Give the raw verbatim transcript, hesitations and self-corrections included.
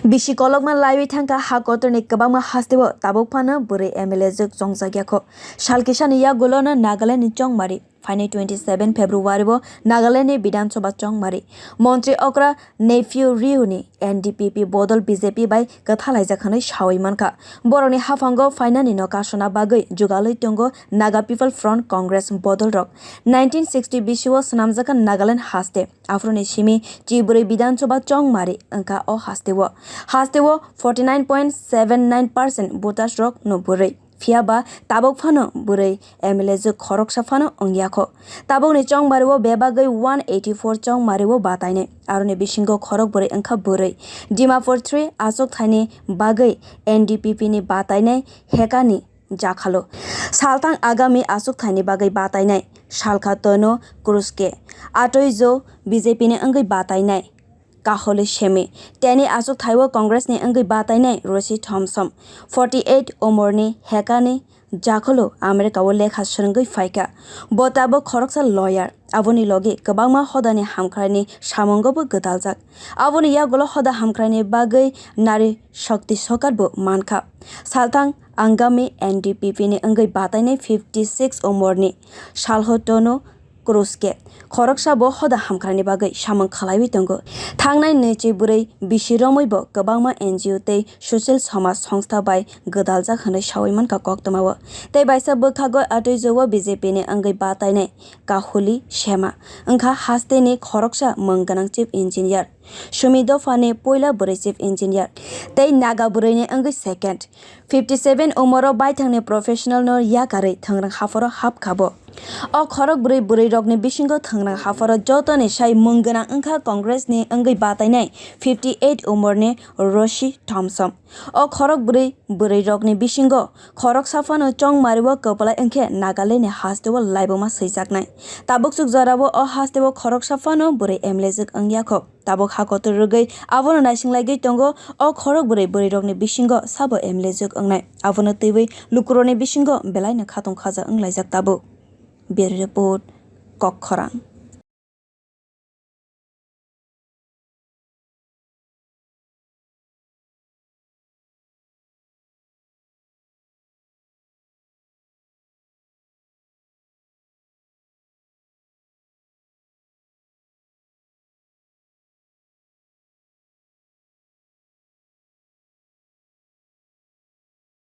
Bisi kolokma laiwi thangkha ha kotorni kwbangma hasteo tabuk phano bwrwi M L A jwk chongjakya kho. Sal kisani yagulono Nagalandni chongmari phainai twenty seven February o Nagalandni Bidhan Sabha chongmari. Montri okra Neiphiu Rioni N D P P bodol B J P bai kwthalaijak hwnwi sawi mankha. Borokni haphango phainani no kasona bagwi jugalwi tongo Naga People Front Congress bodolrok. Nineteen sixty bisio swnamjakha Nagaland haste. Aphuruni simi Chibwrwi Bidhan Sabha chongmari wngkha o hasteo. Hasteo forty nine point seven nine percent voters rok no bwrwi. Phiya ba tabuk phano bwrwi M L A jwk khoroksa phano wngya kho. Tabukni chongmari o bebagwi one eighty four chongmari o batainai. Aroni bisingo khorok bwrwi wngkha bwrwi. Dimapur three achuk thaini bagwi N D P P ni batainai hekani jakhalo. Salthang Angami achuk thaini bagwi batainai Salkha Tonu Kruske. Atoi jo B J P ni wngwi batainai Kaholi Semi. Teni achuk thaio Congress ni wngwi batainai Rosi Thompson. Forty eight umorni hekani jakhalo America o lekha swrwngwi phaikha. Bo tabuk khoroksa lawyer. Aboni logi kwbangma hodani hamkraini samungo bo gwdaljak. Aboni yagulo hoda hamkraini bagwi Nari Shakti Sorkar bo mankha. Salthang Angami N D P P ni wngwi batainai fifty six umorni Salho Tonu Kruske khoroksa bo hoda hamkraini bagwi samung khlaiwi tongo. Thangnai nwichi bwrwi bisi romwi bo kwbangma N G O tei social somaj songstha bai gwdaljak hwnwi sawi mankha koktwmao. Tei baisa bwkhago atwi jao B J P ni wngwi batainai Kahuli Sema wngkha hasteni khoroksa mung gwnang chief engineer. Sumi dophani puila bwrwi chief engineer tei Naga bwrwini wngwi second. Fifty seven umoro baithangni professional no yakarwi thwngrwng hapharo hapkha bo. O khorok bwrwi bwrwirokni bisingo thwngrwng hapharo jotoni sai mung gwnang wngkha Congress ni wngwi batainai fifty eight umorni Rosi Thompson. O khorok bwrwi bwrwirokni bisingo khoroksa phano chongmari o kwplai wngkhe Nagaland ni hasteo laibuma swijaknai. Tabuk chuk jorao o hasteo khoroksa phano bwrwi M L A jwk wngya kho. Tabuk ha kotor rwgwi abono naisinglaigwi tongo o khorok bwrwi bwrwirokni bisingo sabo M L A jwk wngnai. Abono twiwi lukurokni bisingo belaino khatung khaja wnglaijak tabuk. Bureau Report, Kokkhorang.